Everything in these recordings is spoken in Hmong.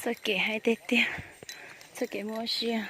Txoj kev hais tiag tiag, txoj kev muaj sia.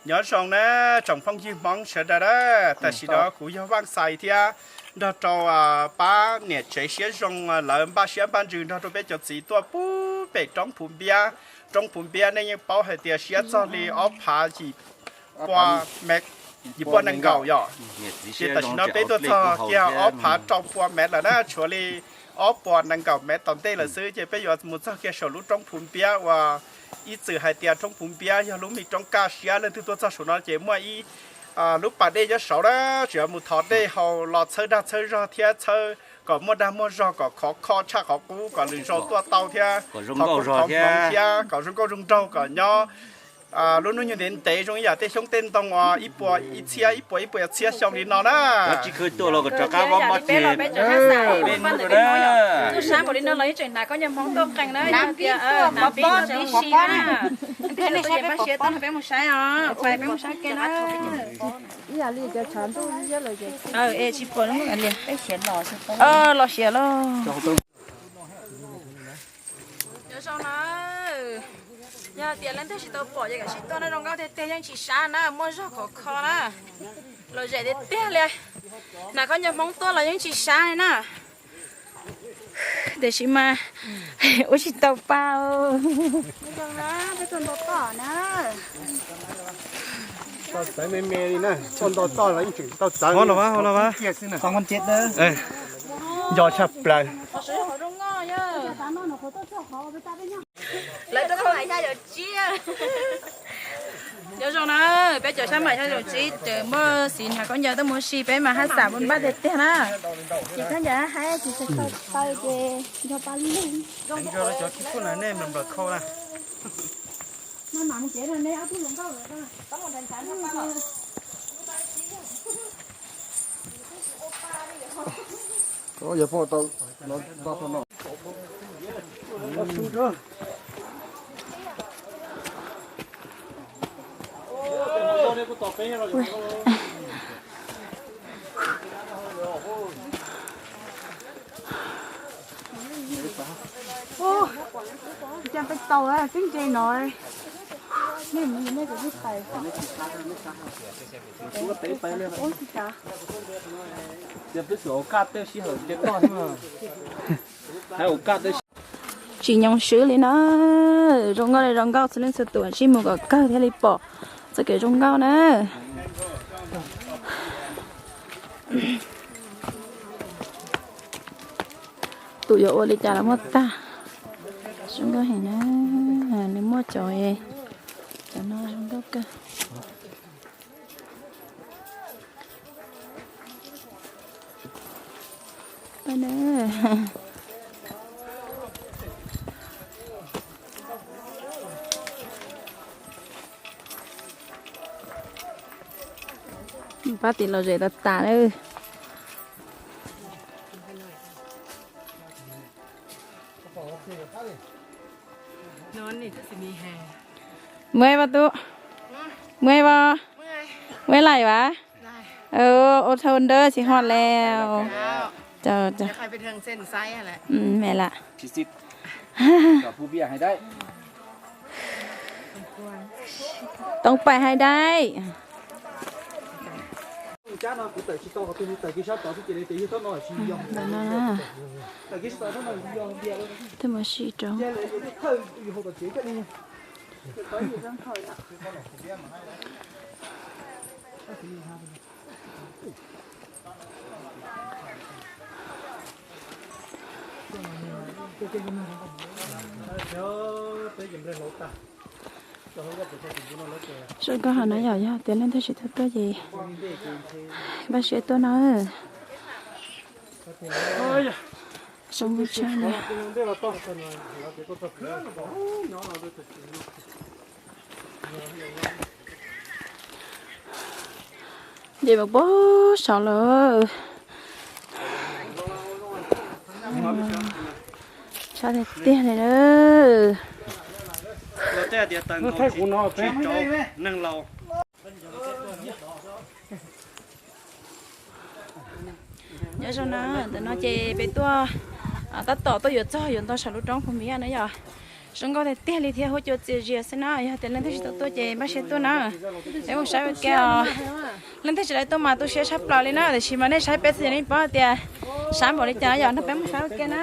Nyob zoo na tsoom phooj ywg Hmoob sawv daws na, tam sim no kuv yog Vaj Xais thiab nrog rau pab niam tsev siab zoo lawv npaj siab npaj ntsws nrog rau peb cov txiv tuaj puag pem roob Phuv Npiab. Roob Phuv Npiab nej yeej paub hais tias siab txog li ob phav yim pua mev, yim pua nees nkaum yom. Ces tam sim no peb tuaj txog kiag ob phav rau pua mev lawm na, tshuav li ob pua nees nkaum mev tom ntej lawm xwb ces peb yuav mus txog kiag saum lub roob Phuv Npiab uas ib txwm hais tias roob Phuv Npiab yog lub me roob kaj siab, leej twg tuaj txog saum no ces muaj ib lub pas dej nyob saud na, tseem yuav mus thov dej haus los txhawb dag txhawb zog thiab txhawb kom muaj dag muaj zog kom khov kho tshaj qhov qub kom lwm zaus tuaj tau thiab, thov koob thov hmoov thiab kom zoo nkauj zoo nraug kom nyob lub hnub nyoog ntev ntev zoo ib yam tej xyoob tej ntoo uas ib puas ib txhiab ib puas ib puas txhiab xyoo li no na. Tsis khwv tuaj los kom rov qab mob mob ceg. Tub sab npaum li no los yeej tseem hnav khaub ncaws Hmoob tuaj qees na, yog tias hnav pib no tseem ua si na. Peb siav tau no peb mus saib os, peb mus saib kiag na. Ib yam li cov tshav ntuj, tsis pom li. Los siav los. Nyob zoo na, yog tias leej twg tsis tau pom ces kav tsij tuaj na, zoo nkauj tiag tiag, yeej tsis sab na, muaj zog khov kho na, lom zem tiag tiag li. Hnav khaub ncaws Hmoob tuaj los yeej tsis sab li na. Tiam sis mas ua tsis tau pa. Tau txawv me me li na, tuaj nto toj los yeej tseem tau txawv. Nco tshaj plaws. Lawv tuaj thaj mam xya caum tsib. Nyob zoo na, peb cov sab mam xya caum tsib tseem muaj xiv hnav khaub ncaws tuaj mus si, peb mas haj xam npaj tiag tiag na. Ces khaub ncaws haib ces tsis tau taw ces nrog pa lug. Cov tsis pub na nej nplawm khau na. Cas peb tau tib ntse no. Nej mus nej kuv twb pais. Tsis nyoo swb li na. Zoo nkauj li zoo nkauj, txhua leej txhua tus sib mus kom kawg thiaj li pom txoj kev zoo nkauj na. Tus yuav ua li cas los muaj tag. Zoo nkauj heev na, nws muaj cov, cov no zoo nkauj kawg. Pab tim lom zem tas tas lawm. Muaj ib pob tub, muaj ib pob, muaj ib laim vas. Ua thau nrab tsis hot leo. Mem lam toob pais hais daib. Twb mus si rau. Zoo nkauj heev na yom, yog tias leej twg tsis tau tuaj ces npaj siab tuaj na. Zoo nkauj tshaj li. Nce mus pog saud lawm. Sab tiag tiag li na. Neeg laus. Nyob zoo na, ntawm no ces peb tuaj, tab tom tuaj yuav txog yuav nto saum lub roob Phu Npiab na yom. Zoo nkauj tiag tiag li thiab huab cua txias zias xwb na, yog tias leej twg tsis tau tuaj ces npaj siab tuaj na. Peb mus saib ua ke os. Leej twg tsis tau tuaj mas tu siab tshaj plaws li na, tiam sis mas nej saib peb txhia nej paub tias sab npaum li cas yom, nrog peb mus saib ua ke na.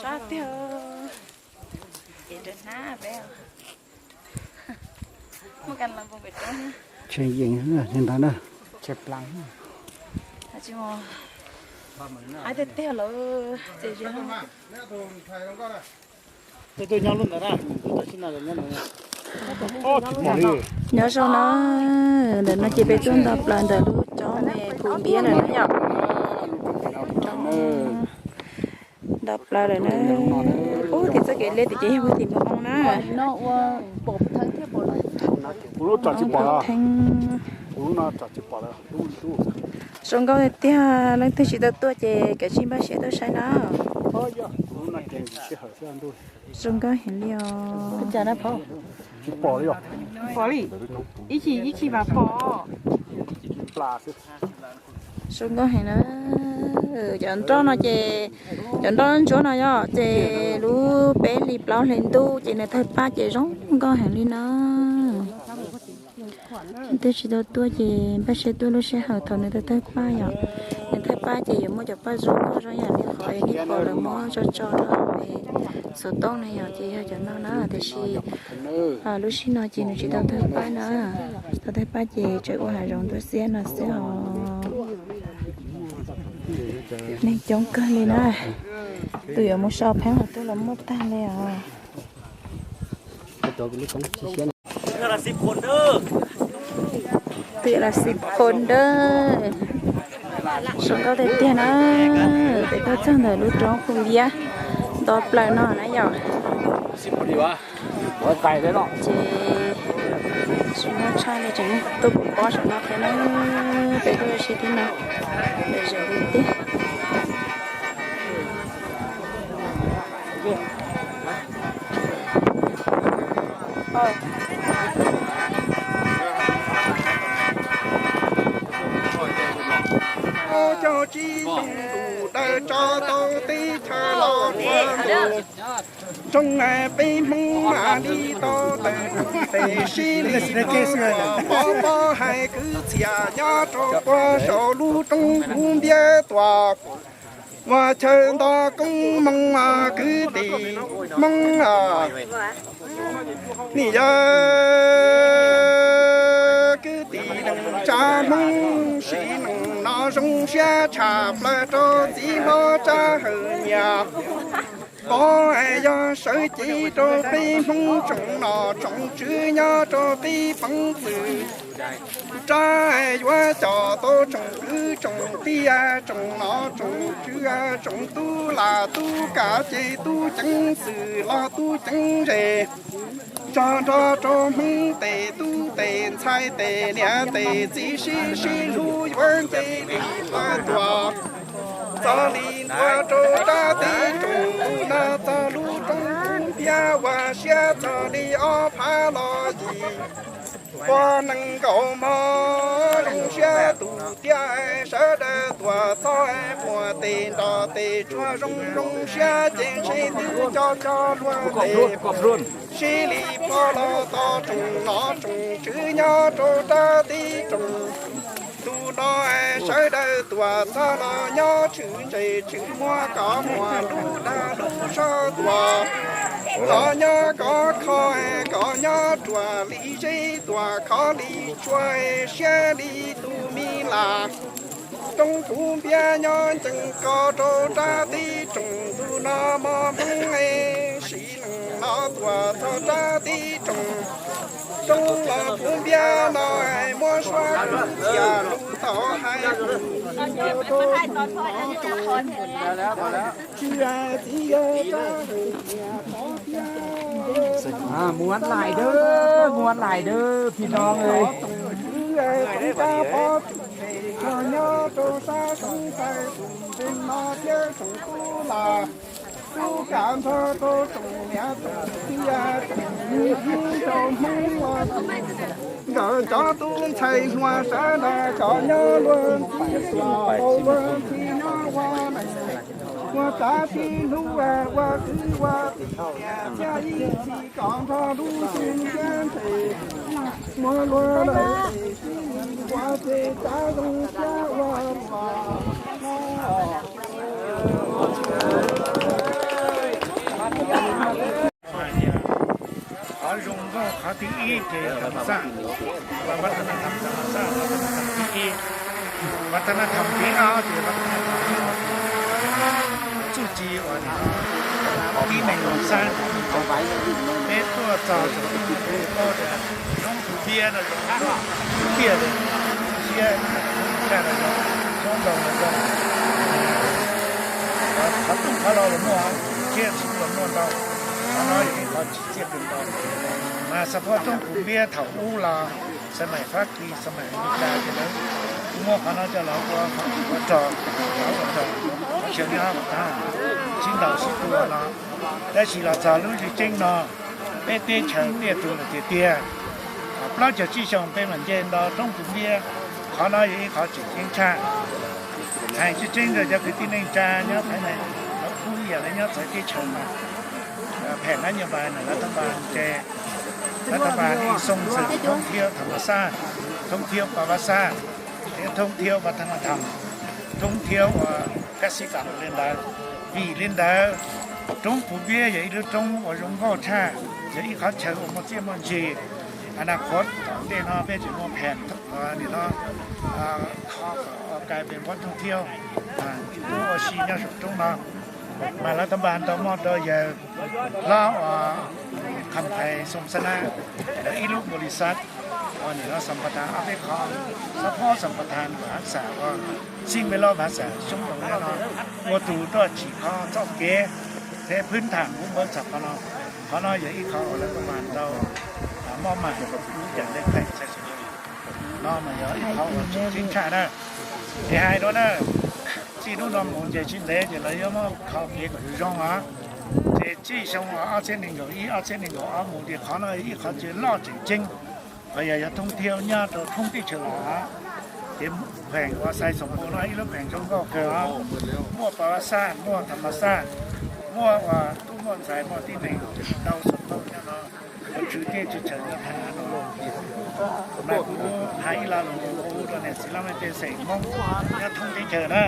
Sab tiag. Ces nrog hnab peb, muaj kas los npoo pem roob. Tshee yees li ntawd na. Tshee plav. Tsis mus, haib tiag tiag lawm ces. Tus tus nyob lub ntawd na, tus tam sim no nyob ntawd. Nyob zoo na, ntawm no ces peb tuaj nto plaws ntawm lub roob me Phu Npiab lawm na yom. Nto plaws lawm na. Ub, tim txoj kev liab tim ces yog tim Npoo na. Theeb. Zoo nkauj tiag tiag, leej twg tsis tau tuaj ces kav tsij npaj siab tuaj saib na. Zoo nkauj heev li os. Zoo nkauj heev na. Cov nroj no ces, cov nroj ntsuab no yog ces lub peb hlis plaub hlis ntuj ces nws tawg paj ces zoo nkauj heev li na. Leej twg tsis tau tuaj ces npaj siab tuaj lub sij hawm thaum nws tawg tawg paj yom. Nws tawg paj ces yuav muaj cov paj zoo nkauj zoo yam li qhov nej pom lawv muab tso tso rau hauv xov tooj na yom, ces yog cov no na, tiam sis lub sij no ces nws tsis tau tawg paj na. Tsis tau tawg paj ces tseem ua hav zoov nruab xiab no xwb os. Neeg coob kawg li na. Tus yuav mus so pheeb los twb los muaj tag li os. Tus yuav los xib phos dawb. Zoo nkauj tiag tiag na. Peb tuaj txog ntawm lub roob Phu Npiab nto plaws no na yom. Ces zoo nkauj tshaj li, tseem tuaj pom pob saum no thiab na. Peb tuaj ua si thiab no, nws zoo li tiag. Cov tsis zoo ntuj dawb tso tau teb chaws los txhua ntuj. Zoo peb Hmoob mam li tau tawm tes sib li pob pob hais kwv txhiaj nyob rau puag saum lub roob Phu Npiab tuaj. Ua chaw nto koob hmoov kwv tij Hmoob. Nim yog kwv tij neej tsa Hmoob sim neej no zoo siab tshaj plaws rau txiv hlob Tsab Hawj Nyiaj. Pov yog sawv cev rau peb Hmoob tsoom nom tsoom tswv nyob rau peb peev txwm. Tsab yuav coj tau tsoom kwv tsoom tij, tsoom nom tsoom tswv, tsoom tub lam tub kav ces tub ceev xwm los tub ceev ze. Tso nrog rau Hmoob tes tub tes ntxhais tes niam tes txiv sib sib hlub yuav nce li plaws tuaj. Txog li ntua rau rab teb tsoom tus no txog lub roob Phu Npiab ua siab txog li ob phav los yim. Poj neeg nkauj mog zoo siab tus tiag, sawv daws tuaj txog muaj tes nroj tes tsuag zoo zoo siab ces ntshe twb cov cov luag tes. Sib li pog los tos tsoom nom tsoom tswv nyob rau rab teb tsoom. Ntu no sawv daws tuaj txog los nyob tshwm ntses tshwm muag kom muaj lub dag lub zog tuaj. Los nyob kom kho kom nyob ruam li zeb tuaj kho li tshuaj siab li tus mi las. Roob Phu Npiab nyob ncees ko rau rab teb tsoom ntu no mog Hmoob es sim neej no tuaj txog rab teb tsoom. Roob los Phu Npiab no muab suab kwv txhiaj lug tau hais. Muab laim dawb, muab laim dawb, phim no. Tub kav nrho rau tsoom niam tsoom txiv, tsoom niam tsoom tub, nkawd cov tub ntxhais hluas sawv daws cov nyob luag ntxhi hluas, luag ntxhi nyob ua, ua tsav tib hlub ua kwv ua tij, thiaj ib txhis kom nrog lub xyoo thiab ntxhes, muab luag lawm tes tib ua ces tsav zoo thiab ua los. Qhov zoo nkauj qhov thib ib ces tam xaj, vaj thab naj tham tam xaj, vaj thab naj tham thib ib, vaj thab naj tham thib ob ces vaj thab naj tham txuj ci uas tib neeg los saib, peb tuaj txog saum paub tias roob Phu Npiab no zoo nkauj tiag li, siab tshaj no zoo, roob ntoo no zoo, qhov tooj qhov hlau los muaj, thiab tsis los muaj ntau, qhov no yog ib qhov tsim txiaj kawg nkaus. Mas xav pom roob Phu Npiab thaum ub los xab maim Fab Kis, xab maim Amelikas ces lawv muab qhov no coj los ua, ua rog, ua rog, qhov chaw nyob, tsis ntaus sib tua no. Tab sis los txog lub zwm ceeb no, peb teb chaws tiaj tus lawm tiag tiag. Plaub caug tsib xyoo peb mam nce nto roob Phu Npiab, qhov no yog ib qhov tseem ceeb tshaj. Hais tseeb tseeb rau cov kwv tij neej tsa nyob Faiv Nais, cov khub ib yam li nyob txawv teb chaws mas phem nab nyob npas na, lawv thoob npas ces lawv thoob npas ib xoo xwm thoob thiab tham mas xaj, thoob thiab pa vaj xaj, thiab thoob thiab vaj thab naj tham, thoob thiab ua kab xib kam li ntawd. Vim li ntawd, roob Phu Npiab yog ib lub roob uas zoo nkauj tshaj, yog ib qhov chaw uas muaj txiaj muaj ntsig. Ana qhuav tom ntej no peb tseem muaj phem nim no kho kom kais pes npab roob thiab ua si nyob saum roob no. Mas lawv thoob npas ntau moj rau yawg hlob uas Kham Phais Xoo Xab Nab, lawv ib lub npaum li xab, ua nim no xam pas thas ob peb qho, xab phob xam pas thas npam hav xam ua xij npe loj npam hav xam xyoob rau no, ua tus tuaj tsim kho txoj kev thiab phwb tham kuv npawb txog qhov no. Qhov no yog ib qho uas lawv thoob npas ntau moj mam cam ntej pheej no mas yog ib qho uas tseem ceeb tshaj na. Ces hais dua na, txij hnub no mus ces tsis ntev ces lawv yuav muab kho kev kom zoo zoo os. Ces txij xyoo ob txhiab nees nkaum ib ob txhiab nees nkaum ob mus ces qhov no ib qhov chaw loj tseem ceeb, qhov yog yog thoob thiab nyob rau thoob teb chaws los, ces pheem uas Xais Xoom Pos no ib lub pheem zoo nkauj kawg os. Muaj pa vaj xaj, muaj tham mas xaj, muaj uas tub muaj ntxhais muaj tib neeg ntau xov tooj nyob no, ua tswv teb tswv chaw nyob thaj no. Mas kuv hais ib lo lus hu rau niam txiv laj mej pej xeem Hmoob nyob thoob teb chaws na,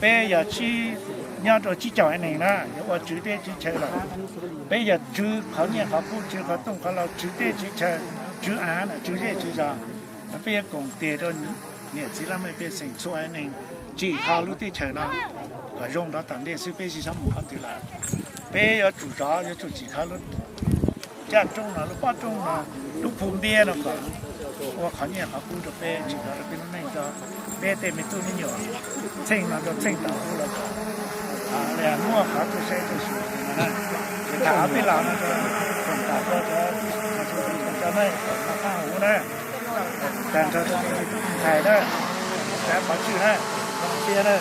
peb yog nyob rau tsib caug neeg na, yog ua tswv teb tswv chaw lawm, peb yog tswv qhov nyiaj qhov kub, tswv qhov tooj qhov hlau, tswv teb tswv chaw, tswv av, tswv zej tswv zos. Peb yuav koom tes rau niam txiv laj mej pej xeem txhua neeg tsim kho lub teb chaws no kom zoo nrov tom ntej xwb, peb tsis txhob mus qhov twg lawm. Peb yuav tsum zov, yuav tsum tsim kho lub caj roob no, lub pob roob no, lub Phu Npiab no kom ua qhov nyiaj qhov kub rau peb, tsim kho rau peb lub neej, rau peb tej me tub me nyuam txheej no rau txheej tom ub los kom muaj qhov tuaj saib tuaj xyuas no na. Ces tham ob peb los no rau, koom tas rau cov, rau nej kom noj qab haus huv na, tag nrho rau tej me tub me ntxhais na, cov pov tswj na, Phu Npiab na.